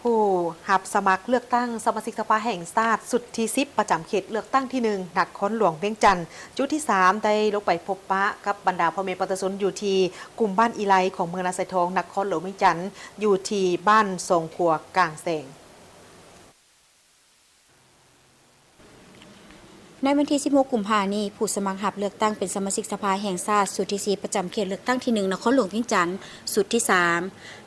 ຜູ້ຮັບສະໝັກເລືອກຕັ້ງສະມາຊິກສະພາແຫ່ງຊາດຊຸດທີສິບ ປະຈຳເຂດເລືອກຕັ້ງທີໜຶ່ງ ນະຄອນຫຼວງວຽງຈັນ ຈຸດທີສາມ ໄດ້ລົງໄປພົບປະກັບບັນດາພໍ່ແມ່ປະຊາຊົນຢູ່ທີ່ກຸ່ມບ້ານອີໄລ ຂອງເມືອງນາຊາຍທອງ ນະຄອນຫຼວງວຽງຈັນ ຢູ່ທີ່ບ້ານສອງຂົວກາງແສງ. ໃນວັນທີສິບຫົກ ກຸມພານີ້, ຜູ້ສະໝັກຮັບເລືອກຕັ້ງເປັນສະມາຊິກສະພາແຫ່ງຊາດຊຸດທີສິບ ປະຈຳເຂດເລືອກຕັ້ງທີໜຶ່ງ ນະຄອນຫຼວງວຽງຈັນ ຊຸດທີສາມ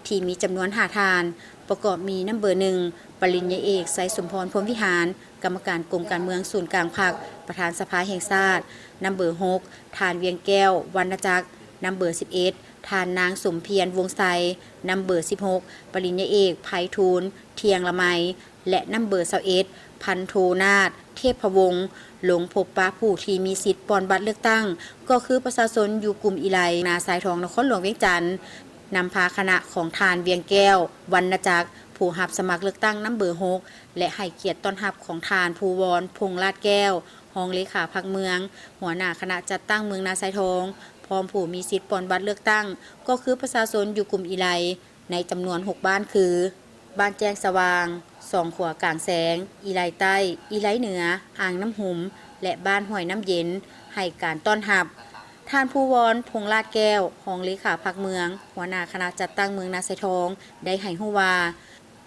ທີ່ມີຈຳນວນຫ້າທ່ານ, ປະກອບມີນຳເບີໜຶ່ງ ປະລິນຍາເອກ ໄຊສົມພອນ ພົມວິຫານ ກຳມະການກົມການເມືອງສູນກາງພັກ ປະທານສະພາແຫ່ງຊາດ, ນຳເບີຫົກ ທ່ານ ວຽງແກ້ວ ວັນນະຈັກ, ນຳເບີສິບເອັດ ທ່ານ ນາງ ສົມພຽນ ວົງໄຊ, ນຳເບີສິບຫົກ ປະລິນຍາເອກ ໄພທູນ ທ່ຽງລະໄມ ແລະ ນຳເບີຊາວເອັດ ພັນໂທ ນາດ ເທບພະວົງ ລົງພົບປະຜູ້ທີ່ມີສິດປ່ອນບັດເລືອກຕັ້ງ ກໍຄືປະຊາຊົນຢູ່ກຸ່ມອີໄລ ນາຊາຍທອງ ນະຄອນຫຼວງວຽງຈັນ, ນຳພາຄະນະຂອງທ່ານ ວຽງແກ້ວ ວັນນະຈັກ ຜູ້ຮັບສະໝັກເລືອກຕັ້ງນຳເບີຫົກ ແລະ ໃຫ້ກຽດຕ້ອນຮັບຂອງທ່ານ ພູວອນ ພົງລາດແກ້ວ ຮອງເລຂາພັກເມືອງ, ຫົວໜ້າຄະນະຈັດຕັ້ງເມືອງນາຊາຍທອງ, ພ້ອມຜູ້ມີສິດປ່ອນບັດເລືອກຕັ້ງ ກໍຄືປະຊາຊົນຢູ່ກຸ່ມອີໄລ ໃນຈຳນວນຫົກບ້ານຄື ບ້ານແຈ້ງສະຫວ່າງ, ສອງຂົວກາງແສງ, ອີໄລໃຕ້, ອີໄລເໜືອ, ອ່າງນ້ຳຮຸມ ແລະ ບ້ານຫ້ວຍນ້ຳເຢັນ ໃຫ້ການຕ້ອນຮັບ. ທ່ານ ພູວອນ ພົງລາດແກ້ວ ຮອງເລຂາພັກເມືອງ, ຫົວໜ້າຄະນະຈັດຕັ້ງເມືອງນາຊາຍທອງ ໄດ້ໃຫ້ຮູ້ວ່າ,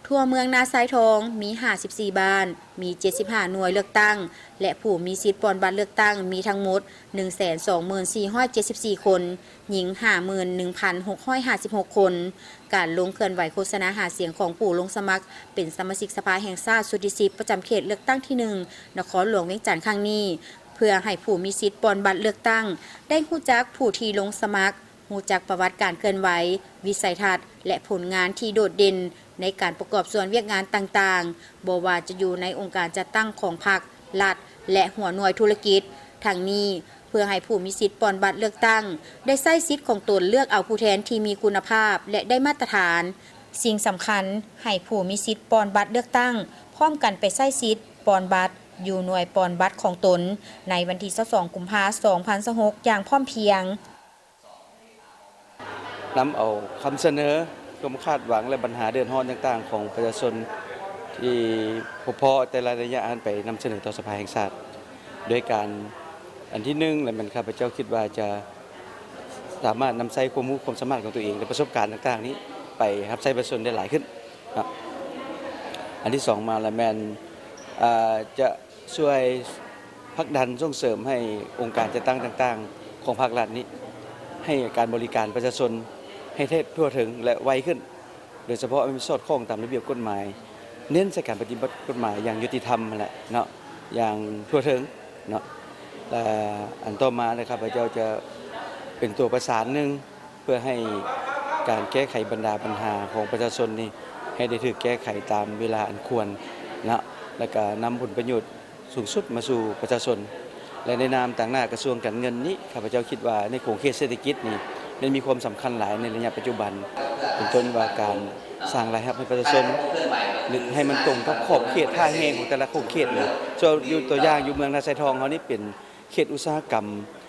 ທົ່ວເມືອງນາຊາຍທອງມີຫ້າສິບສີ່ບ້ານ, ມີເຈັດສິບຫ້າໜ່ວຍເລືອກຕັ້ງ ແລະ ຜູ້ມີສິດປ່ອນບັດເລືອກຕັ້ງມີທັງໝົດໜຶ່ງແສນສອງໝື່ນສີ່ຮ້ອຍເຈັດສິບສີ່ຄົນ, ຍິງຫ້າໝື່ນໜຶ່ງພັນຫົກຮ້ອຍຫ້າສິບຫົກຄົນ. ການລົງເຄື່ອນໄຫວໂຄສະນາຫາສຽງຂອງຜູ້ລົງສະໝັກເປັນສະມາຊິກສະພາແຫ່ງຊາດຊຸດທີສິບ ປະຈຳເຂດເລືອກຕັ້ງທີໜຶ່ງ ນະຄອນຫຼວງວຽງຈັນຄັ້ງນີ້ ເພື່ອໃຫ້ຜູ້ມີສິດປ່ອນບັດເລືອກຕັ້ງໄດ້ຮູ້ຈັກຜູ້ທີ່ລົງສະໝັກ, ຮູ້ຈັກປະຫວັດການເຄື່ອນໄຫວ, ວິໄສທັດ ແລະ ຜົນງານທີ່ໂດດເດັ່ນໃນການປະກອບສ່ວນວຽກງານຕ່າງໆ, ບໍ່ວ່າຈະຢູ່ໃນອົງການຈັດຕັ້ງຂອງພັກ, ລັດ ແລະ ຫົວໜ່ວຍທຸລະກິດ. ທັງນີ້ ເພື່ອໃຫ້ຜູ້ມີສິດປ່ອນບັດເລືອກຕັ້ງໄດ້ໃຊ້ສິດຂອງຕົນເລືອກເອົາຜູ້ແທນທີ່ມີຄຸນນະພາບ ແລະ ໄດ້ມາດຕະຖານ. ສິ່ງສຳຄັນ, ໃຫ້ຜູ້ມີສິດປ່ອນບັດເລືອກຕັ້ງ ພ້ອມກັນໄປໃຊ້ສິດປ່ອນບັດຢູ່ໜ່ວຍປ່ອນບັດຂອງຕົນ ໃນວັນທີຊາວສອງ ກຸມພາ ສອງພັນຊາວຫົກ ຢ່າງພ້ອມພຽງ. ນຳເອົາຄຳສະເໜີ, ຄວາມຄາດຫວັງ ແລະ ບັນຫາເດືອດຮ້ອນຕ່າງໆຂອງປະຊາຊົນທີ່ພົບພໍ້ແຕ່ລະໄລຍະຫັ້ນໄປນຳສະເໜີຕໍ່ສະພາແຫ່ງຊາດ ໂດຍການ ອັນທີໜຶ່ງ ແລະ ແມ່ນຂ້າພະເຈົ້າຄິດວ່າຈະສາມາດນຳໃຊ້ຄວາມຮູ້ຄວາມສາມາດຂອງຕົວເອງ ແລະ ປະສົບການຕ່າງໆນີ້ໄປຮັບໃຊ້ປະຊາຊົນໄດ້ຫຼາຍຂຶ້ນເນາະ. ອັນທີສອງມາລະແມ່ນ ເອີ ຈະ ຊ່ວຍຜັກດັນສົ່ງເສີມໃຫ້ອົງການຈັດຕັ້ງຕ່າງໆຂອງພາກລັດນີ້ ໃຫ້ການບໍລິການປະຊາຊົນໃຫ້ແທບທົ່ວເຖິງ ແລະ ໄວຂຶ້ນ, ໂດຍສະເພາະໃຫ້ມັນສອດຄ່ອງຕາມລະບຽບກົດໝາຍ, ເນັ້ນໃສ່ການປະຕິບັດກົດໝາຍຢ່າງຍຸຕິທຳຫັ້ນແຫຼະເນາະ, ຢ່າງທົ່ວເຖິງເນາະ. ແລະ ອັນຕໍ່ມານະ ຂ້າພະເຈົ້າຈະເປັນຕົວປະສານໜຶ່ງ ເພື່ອໃຫ້ການແກ້ໄຂບັນດາບັນຫາຂອງປະຊາຊົນນີ້ ໃຫ້ໄດ້ຖືກແກ້ໄຂຕາມເວລາອັນຄວນເນາະ ແລ້ວກະນຳຜົນປະໂຫຍດສູງສຸດມາສູ່ປະຊາຊົນ. ແລະ ໃນນາມຕາງໜ້າກະຊວງການເງິນນີ້ ຂ້າພະເຈົ້າຄິດວ່າໃນຂົງເຂດເສດຖະກິດນີ້ ແມ່ນມີຄວາມສຳຄັນຫຼາຍໃນໄລຍະປັດຈຸບັນ, ເປັນຕົ້ນວ່າການສ້າງລາຍຮັບໃຫ້ປະຊາຊົນ, ໃຫ້ມັນຕົງກັບຂອບເຂດທ່າແຮງຂອງແຕ່ລະຂົງເຂດນີ້. ຍົກຕົວຢ່າງຢູ່ເມືອງນາຊາຍທອງເຮົານີ້ເປັນ ເຂດອຸດສາຫະກຳ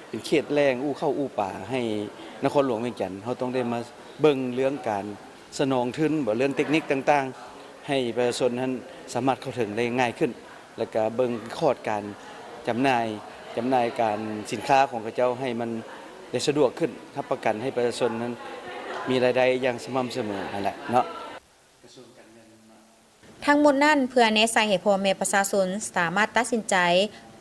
ເປັນເຂດແຫຼ່ງອູ່ເຂົ້າອູ່ປາໃຫ້ນະຄອນຫຼວງວຽງຈັນ, ເຮົາຕ້ອງໄດ້ມາເບິ່ງເລື່ອງການສະໜອງທຶນບໍ ເລື່ອງເຕັກນິກຕ່າງໆ ໃຫ້ປະຊາຊົນຫັ້ນສາມາດເຂົ້າເຖິງໄດ້ງ່າຍຂຶ້ນ, ແລ້ວກະເບິ່ງຂອດການຈຳໜ່າຍ, ຈຳໜ່າຍການສິນຄ້າຂອງເຂົາເຈົ້າໃຫ້ມັນໄດ້ສະດວກຂຶ້ນ, ຮັບປະກັນໃຫ້ປະຊາຊົນນັ້ນມີລາຍໄດ້ຢ່າງສະໝ່ຳສະເໝີຫັ້ນແຫຼະເນາະ. ທັງໝົດນັ້ນ ເພື່ອແນໃສ່ໃຫ້ພໍ່ແມ່ປະຊາຊົນສາມາດຕັດສິນໃຈ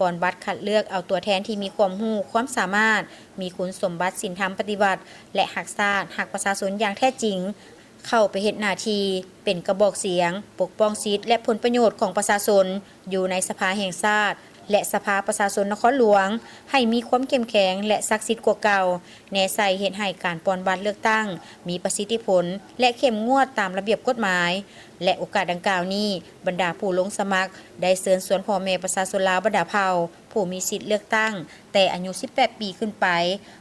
ປ່ອນບັດຄັດເລືອກເອົາຕົວແທນທີ່ມີຄວາມຮູ້ຄວາມສາມາດ, ມີຄຸນສົມບັດສິນທຳປະຕິວັດ ແລະ ຮັກຊາດ, ຮັກປະຊາຊົນຢ່າງແທ້ຈິງ, ເຂົ້າໄປເຮັດໜ້າທີ່ເປັນກະບອກສຽງປົກປ້ອງສິດ ແລະ ຜົນປະໂຫຍດຂອງປະຊາຊົນ ຢູ່ໃນສະພາແຫ່ງຊາດ ແລະ ສະພາປະຊາຊົນນະຄອນຫຼວງ ໃຫ້ມີຄວາມເຂັ້ມແຂງ ແລະ ສັກສິດກວ່າເກົ່າ, ແນໃສ່ເຮັດໃຫ້ການປ່ອນບັດເລືອກຕັ້ງມີປະສິດທິຜົນ ແລະ ເຂັ້ມງວດຕາມລະບຽບກົດໝາຍ. ແລະ ໂອກາດດັ່ງກ່າວນີ້, ບັນດາຜູ້ລົງສະໝັກໄດ້ເຊີນຊວນພໍ່ແມ່ປະຊາຊົນລາວບັນດາເຜົ່າ ຜູ້ມີສິດເລືອກຕັ້ງແຕ່ອາຍຸສິບແປດປີຂຶ້ນໄປ,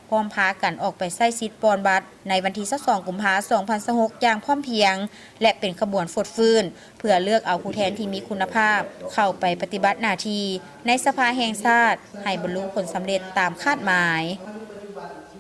ພ້ອມພາກັນອອກໄປໃຊ້ສິດປ່ອນບັດໃນວັນທີຊາວສອງ ກຸມພາ ສອງພັນຊາວຫົກ ຢ່າງພ້ອມພຽງ ແລະ ເປັນຂະບວນຟົດຟື້ນ ເພື່ອເລືອກເອົາຜູ້ແທນທີ່ມີຄຸນນະພາບເຂົ້າໄປປະຕິບັດໜ້າທີ່ໃນສະພາແຫ່ງຊາດ ໃຫ້ບັນລຸຜົນສຳເລັດຕາມຄາດໝາຍ.